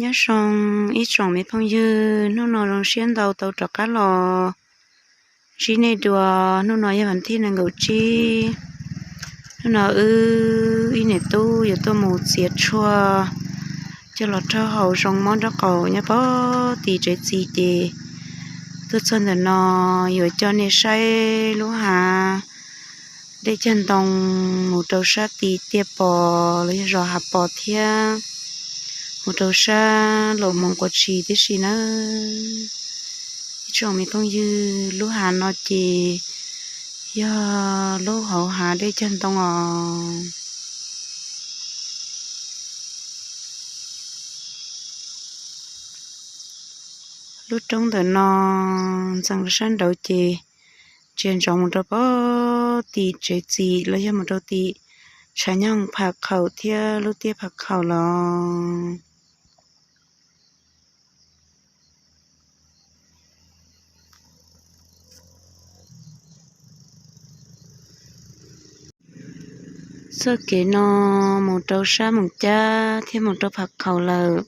Nyob zoo ib tsoom me phooj ywg, hnub no zoo siab ntau tau rov qab los ntsib nej dua. Hnub no yog vas thib nees nkaum tsib. Hnub no wb ib niam tub yuav tuaj mus txiav tshuaj coj los rhaub haus zoo mob nraub qaum nyob pem tim tsev txiv ces tuaj txog ntawm no yuav coj nej saib lub hav dej cog ntoo mus rau sab tim Tiaj Pos los yog zos Hav Pos thiab mus rau sab Laus Hmoov Quav Tshis tib si nawb. Ib tsoom me phooj ywg, lub hav no ces yog lub hauv hav dej cog ntoo os. Lub roob ntawm no ntxeev sab nraud ces tsis ntsoov mus rau pem tim tsev txiv los yog mus rau tim tshav nyoog Pham Khaum thiab lub tiaj Pham Khaum los. Txoj kev no mus rau sab Moos Cab thiab mus rau Pham Khaum lawm.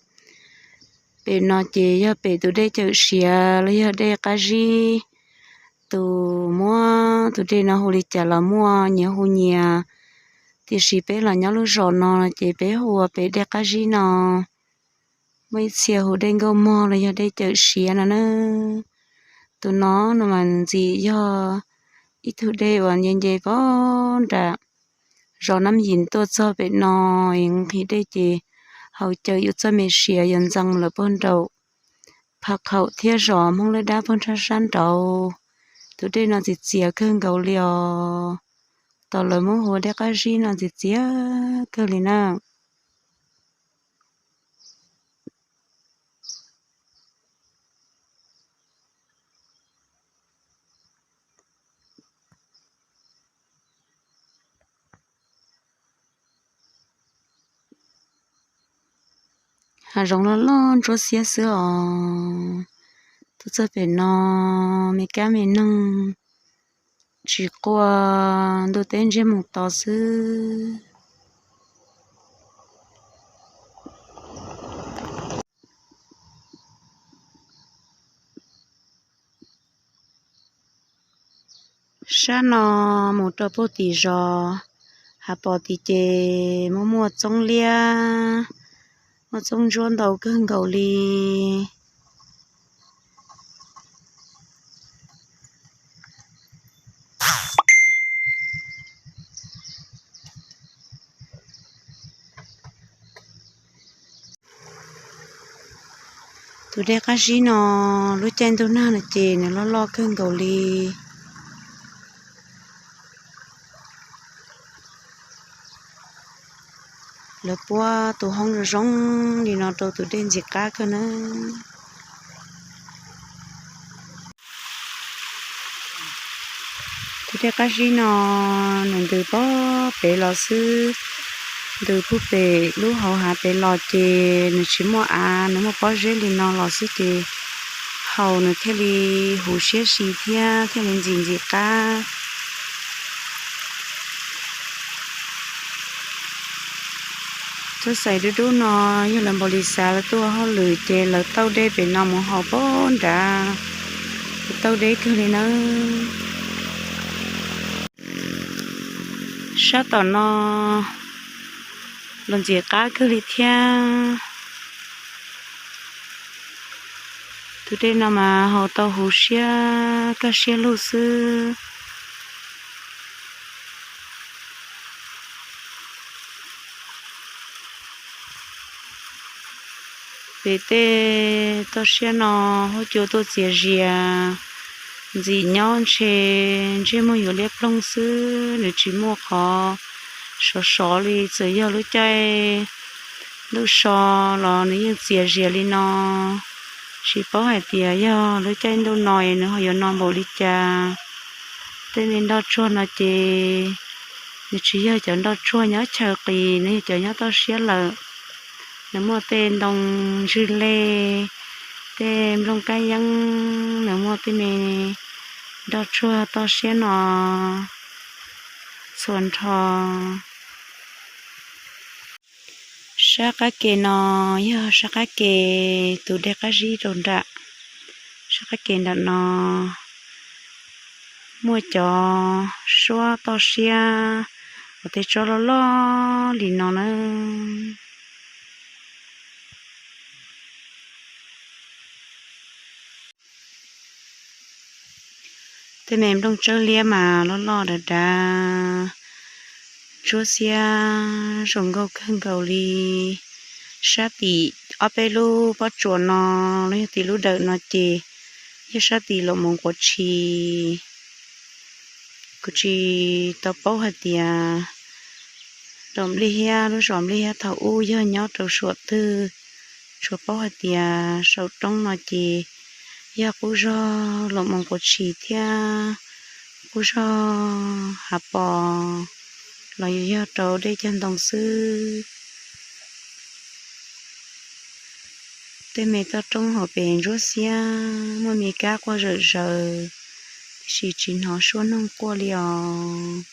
Pem no ces yog pem tus dej Cawm Siav los yog dej Qab Zib. Tus muab tus dej no hu li cas los muaj nyias hu nyias, tiam sis peb los nyob lub zos no ces peb hu ua pem dej Qab Zib no. Muaj ib txhia hu dej Nkauj Mog los yog dej Cawm Siav no na. Tus no no mas ntxim yog ib tug dej uas nce nce pem nram zos Nab Yim tuaj txog pem no es nqhis dej ces haus cawm yuav txoj me siav yuav ntxeev lawm puag nraum Pham Khaum thiab zos Hmoob Laj Dab puag nrhab sab nraud. Tus dej no txiv txiav kawg nkaus li os. Tau lawv muab hu ua dej Qab Zib no txiv txiav kawg li na. Hav zoov loj loj ntsuab xiab xwb os. Tuaj txog pem no me kab me noog tsis quaj, ntuj teb ntsiag mus to xwb. Sab no mus rau puag tim zos Hav Pos tim ces muaj muaj txoob liab, muaj txoob ntsuab ntau kawg nkaus li. Tus dej Qab Zib no lub caij ntuj nag no ces nws loj loj kawg nkaus li. Lawv puab tus hoob zoo zoo li no rau tus dej ntxim qab kawg na. Tus dej Qab Zib no nws ntws puag pem los xwb, ntws puag pem lub hauv hav pem los ces nws tsis muaj av, nws muaj pob zeb li no los xwb ces haus nws thiaj li huv siab si thiab thiaj li ntxim ntxim qab. Txoj xaim dub dub no yog lawv npaum li xav lawv tuaj ua hauj lwm ces lawv tauj dej pem no mus haus puag nrad, lawv tauj deb kawg li nawb. Sab tom no los ntxim qab kawg li thiab. Tus dej no mas haus tau huv siab kaj siab lug xwb. Pem tej toj siab no huab cua tuaj txias zias, ntxim nyob ntshe ntsej muag yuav liab ploog xwb, nws tsis muaj qhov sov sov li. Txawm yog lub caij ntuj so los nws yeej txias zias li no. Tsis paub hais tias yog lub caij ntuj no es nws ho yuav no npaum li cas. Tej me nroj tsuag no ces nws tsis yog cov nroj tsuag nyob chaw qis, nws yog cov nyob toj siab lawm. Nws muaj tej ntoo ntswg lej, tej nplooj kab yeeb, nws muaj tej me nroj tsuag toj siab no txhua nrho. Sab qab ke no yog sab qab ke tus dej qab zib rau nram. Sab qab ke nram no muaj cov suab toj siab uas tej tsob loj loj li no na. Tej me nplooj tsawb liab mas loj loj dav dav, ntsuab xiab zoo nkauj kawg nkaus li. Sab tim ob peb lub pob tsuas no los yog tim lub dawm no ces yog sab tim Los Moos Quav Tshis. Kuv tsis tau paub hais tias dom nplij hiab lub zos nplij hiab thaum ub yog nyob rau suam twg, tsuas paub hais tias saum roob no ces yog qub zog Los Moos Quav Tshis thiab qub zog Hav Pos los yog rau dej cag ntoo xwb. Tej me toj roob hauv pes ntsuab xiab, muaj me kab quaj zawm zaws, tiam sis tsis hnov suab noog quaj li os.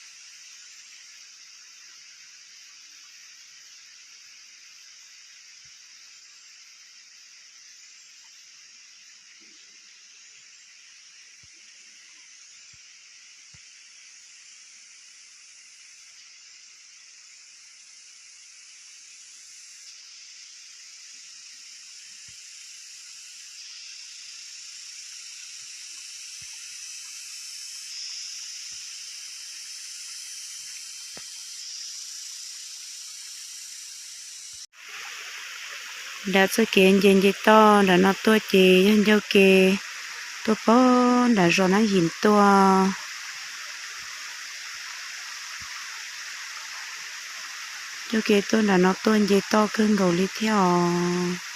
Nram txoj kev nce nce toj nram no tuaj ces yog ncauj ke tuaj pog nram zos Nab Yim tuaj. Ncauj ke tuaj nram no tuaj nce toj kawg nkaus li thiab os.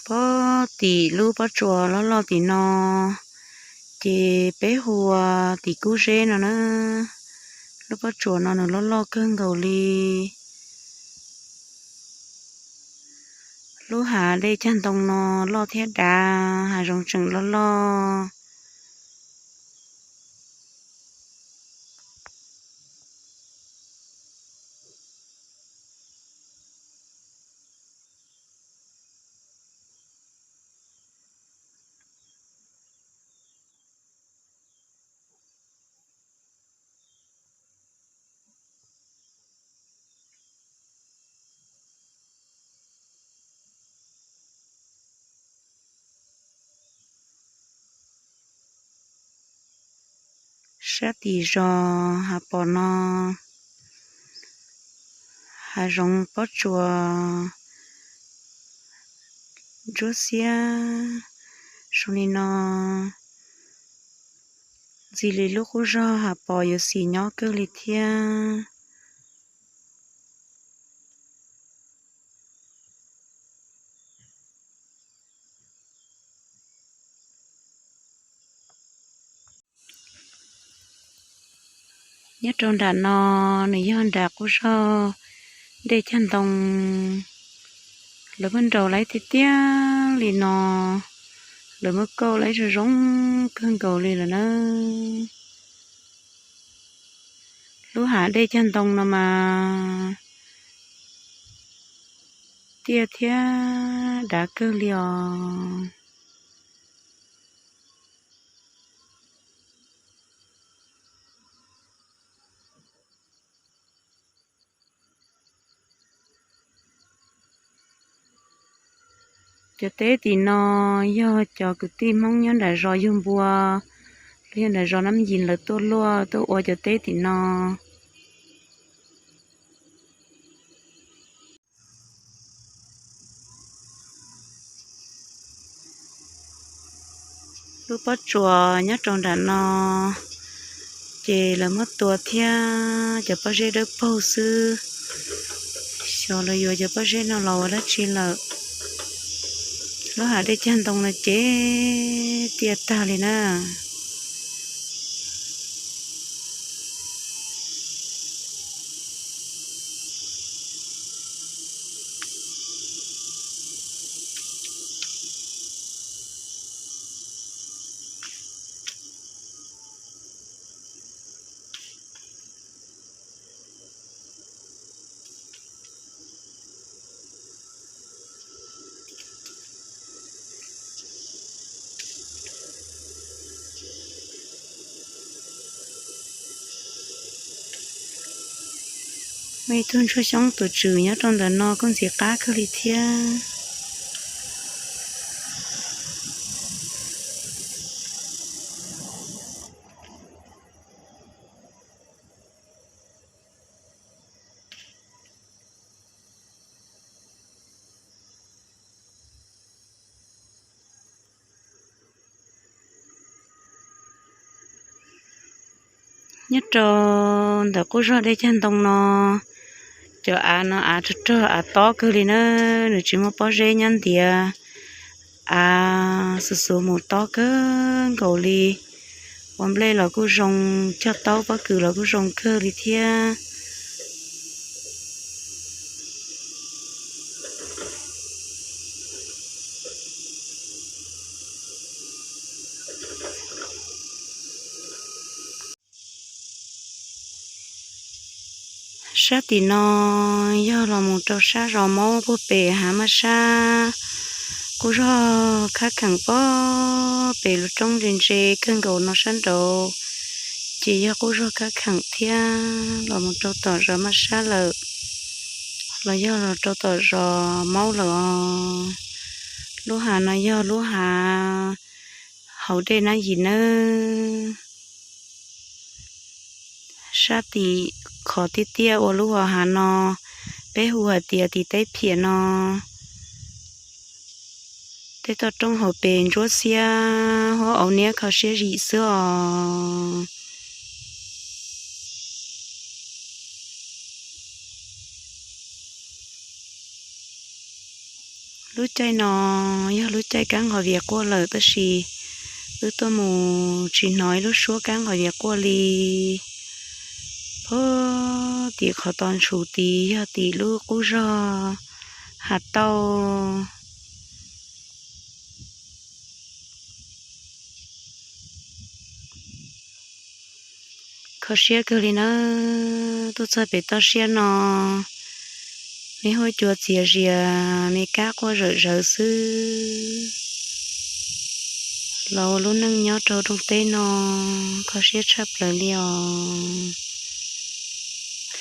Pog tim lub pob tsuas loj loj tim no, ces peb hu ua tim Kub Zeb no na. Lub pob tsuas no nws loj loj kawg nkaus li. Lub hav dej cag ntoo no loj thiab dav, hav zoov tseem loj loj. Sab tim zos Hav Pos no, hav zoov pob tsuas ntsuab xiab zoo li no, ntxim li lub qub zog Hav Pos yuav xis nyob kawg li thiab. Nyob rau nram no, nws yog nram qub zog dej cag ntoo. Lawv muab nraus lawm tiag tiag li no, lawv muab kauj lawm zoo zoo kawg nkaus li lawm na. Lub hav dej cag ntoo no mas tiaj thiab dav kawg li os. Cov teb tim no yog cov kwv tij Hmoob nyob nram zos Yug Npua los yog nram zos Nab Yim lawv tuaj luaj tuaj ua cov teb tim no. Lub pob tsuas nyob rau nram no, ces lawv muab tua thiab cov pob zeb dawb paug xwb. Xyov lawv yuav cov pob zeb no los ua dab tsi lawm. Lub hav dej cag ntoo no ces tiaj tag li na. Ib tug ntsuag xyoob tus tswm nyob rau ntawm no kuj ntxim qab kawg li thiab. Nyob rau ntawm qub zog dej cag ntoo no, cov av no av rog rog av tob kawg li na, nws tsis muaj pob zeb nyob ntiav, av xuv xuv mus tob kawg nkaus li. Ua nplej los kuj zoo, cog taub pob kws los kuj zoo kawg li thiab. Sab tim no yog los mus rau sab zos Maub puag pem hav maj sab, qub zog khab kheem pob pem lub roob ntse ntse kawg nkaus no sab nraud, ces yog qub zog khab kheem thiab los mus rau tom zos maj sab lawm, los yog los rau tom zos Maub lawm os. Lub hav no yog lub hav hauv dej Nab Yim nawb. Sab tim qhov tiaj tiaj ua lub hauv hav no, peb hu hais tias tim teb phiam no. Tej toj roob hauv pes ntsuab xiab huab au niab kho siab zim xwb os. Lub caij no yog lub caij kab nqos vias quaj lawm tab sis wb tuaj mus tsis hnov ib lub suab kab nqos vias quaj li. Puag tim qhov to ntshus tid yog tim lub qub zog Hav Tauj. Kho siab kawg li nawb, tuaj txog pem toj siab no, me huab cua txias zias, me kab quaj zawm zawv xwb. Los ua lub neej nyob rau rooj teb no kho siab tshaj plaws li os.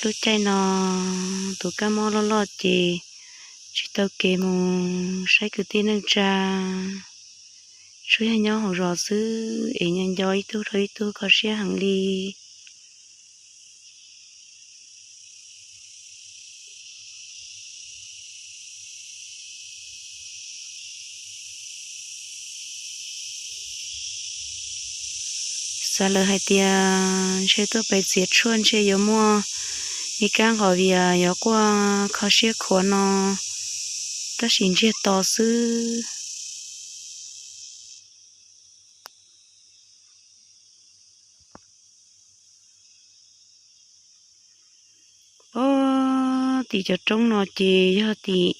Lub caij no tus kab mob loj loj ces tsis tau kev mus saib kwv tij neej tsa, tsuas yog nyob hauv zos xwb es nco nco ib tug rau ib tug kho siab heev li. Xav lawm hais tias ntshe tuaj pem txiav tshuaj ntshe yuav muaj me kab nqos vias yuav quaj kho siab khuav no, tab sis ntsiag to xwb. Puag tim cov roob no ces yog tim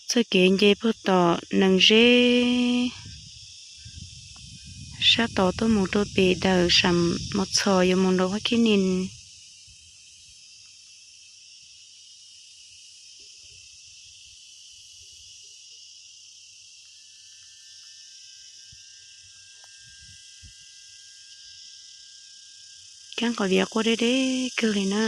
txoj kev nce puag tom Nees Zeb sab tod tuaj mus rau pem dawm Sam Mos Txhos yuav mus nram Huab Khib Nis. Kab nqos vias quaj deb deb kawg li na.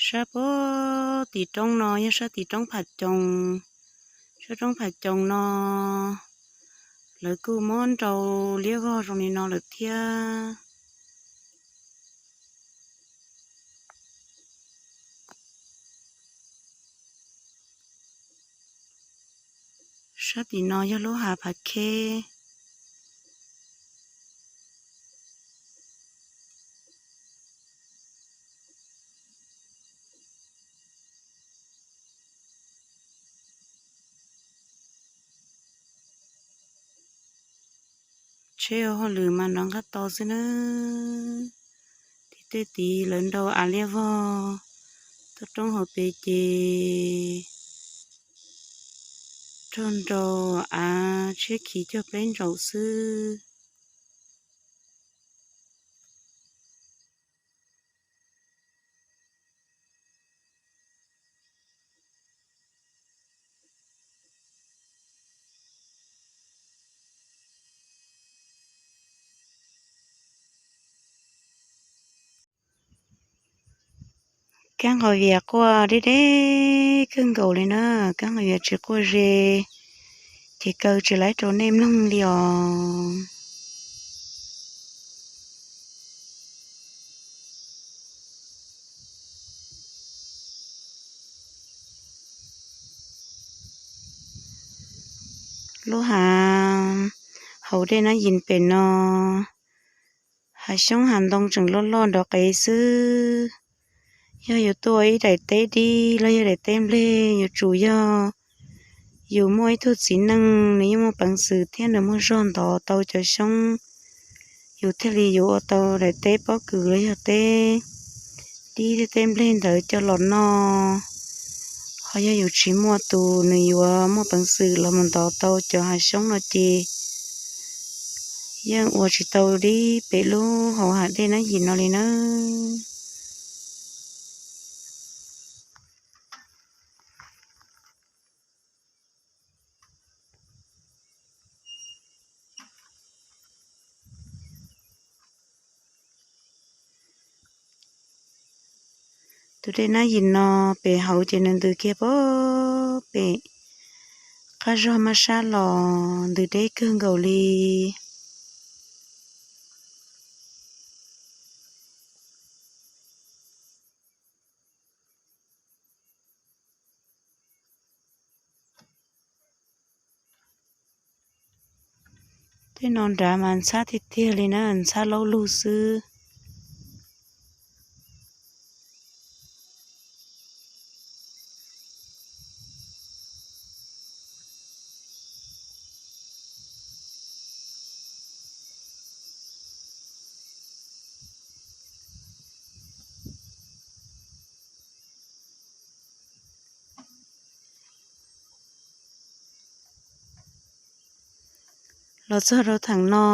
Sab puag tim roob no yog sab tim roob Pham Coos. Sab roob Pham Coos no Lawv kuj muab nrau liab vog zoo li no lawm thiab. Sab tim no yog lub hav Phav Kheb. Tsheb ua hauj lwm mas nrov nqaj to xwb nawb. Tim tej tid lawv nrau av liab vog, toj roob hauv pes ces raug nrau av tsheb khiv cog pleb ntsaum xwb. Kab nqos vias quaj deb deb kawg nkaus li na, kab nqos vias tsis quaj ze, ces kaw tsis laib rau nej mloog li os. Lub hav hauv dej Nab Yis pem no, hav xyoob hav ntoo tseem loj loj nrov qev xwb. Yog yus tuaj ua ib daim teb dib los yog daim teb nplej, yuav tsum yog yus muaj ib tug txiv neej nws yeej muaj peev xwm thiab nws muaj zog ntov tau cov xyoob, yus thiaj li yuav ua tau daim teb pob kws los yog teb dib thiab teb nplej ntawd coj los noj. Ho yog yus tsis muaj tus nws yuav muaj peev xwm los mus ntov tau cov hav xyoob no ces yeej ua tsis tau dib pem lub hauv hav dej Nab Yis no li nawb. Tus dej Nab Yis no pem hauv ces nws ntws kiag pem qab zog mab sab los ntws deb kawg nkaus li. Tej no nrad mas ntxhab tiag tiag li na, ntxhab laub lug xwb. Los txog rau theem no,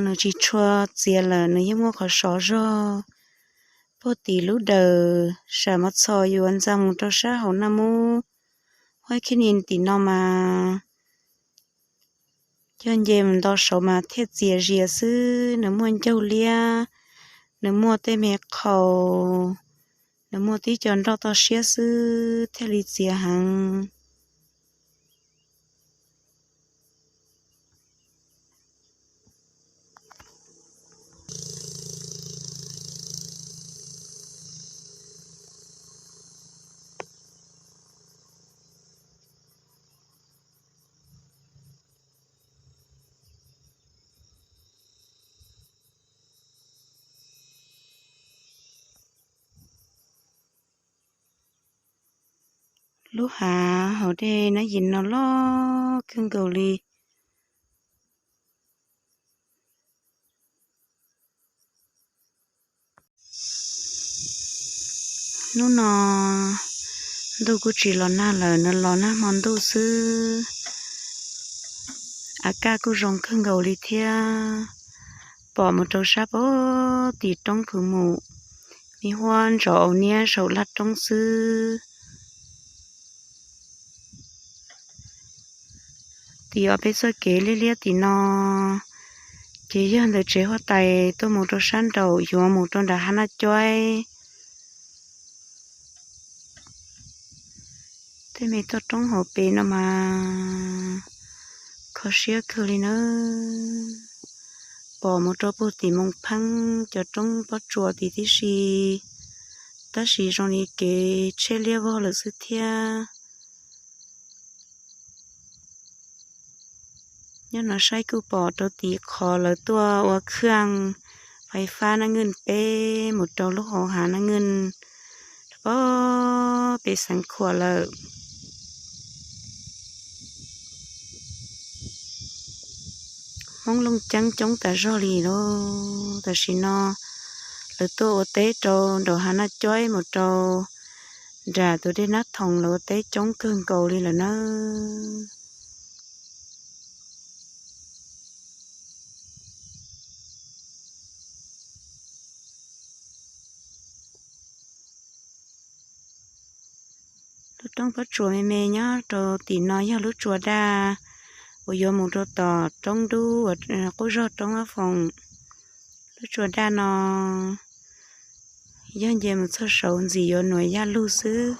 nws tsis tshua txias lawm, nws yeej muaj qhov sov zog puag tim lub dawm sam mov txhos yuav ntxa mus rau sab hauv Naj Mub, Huab Khib Nis tim no mas cog nce mus nto saud mas thiaj txias zias xwb. Nws muaj ncaug liab, nws muaj tej me qhaus, nws muaj tib co nroj toj siab xwb thiaj li txias heev. Lub hav hauv dej Nab Yis no loj kawg nkaus li. Hnub no ntuj kuj tsis los nag lawm, nws los nag hmo ntuj xwb. A kaj kuj zoo kawg nkaus li thiab. Pom mus rau sab pem tim roob kwv mus, me huab ntsov au niab saum laj roob xwb. Tim ob peb txoj kev liab liab tim no, ces yog ntawm tsev huab tais tuaj mus rau sab nraum yuav mus rau nram hav Naj Cuaib. Tej me toj roob hauv pes no mas kho Kho siab kawg li nawb. Pom mus rau puag tim Moos Pheeb cov roob pob tsuas tim tib si, tab sis zoo li kev tsheb liab vog lawm xwb thiab. Nyob no saib kuj pom rau tim qhov lawv tuaj ua khaj fais fab Naj Nwj peb mus rau lub hauv hav Naj Nwj rau pem Xeev Khuam lawm. Hmoob Looj Ceeb coob tas zog li lauj. Tam sim no lawv tuaj ua teb rau nraum hav Naj Cob mus rau nram tus dej Nab Thoom lawv ua teb coob kawg nkaus li lawm nawb. Lub roob pob tsuas me me nyob rau tim no yog lub tsua daj uas yuav mus rau tom roob dub uas qub zog roob Ab Foom. Lub tsua daj no yog nce mus txog saud ntxim yuav Nuam Yaj Lug xwb.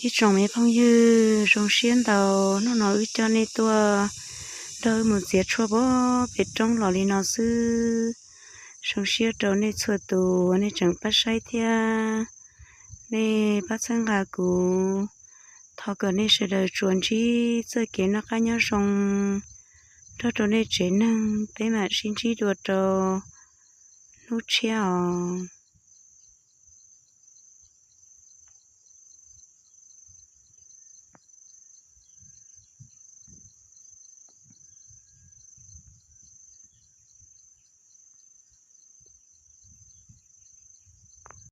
Ib tsoom me phooj ywg, zoo siab ntau hnub no wb coj nej tuaj nrog wb mus txiav tshuaj pem roob los li no xwb. Zoo siab rau nej txhua tus uas nej tseem pab saib thiab nej pab txhawb nqa kuv. Thov kom nej sawv daws tsuas ntsib txoj kev noj qab nyob zoo nrog rau nej tsev neeg, peb mam sib ntsib dua rau hnub tshiab os.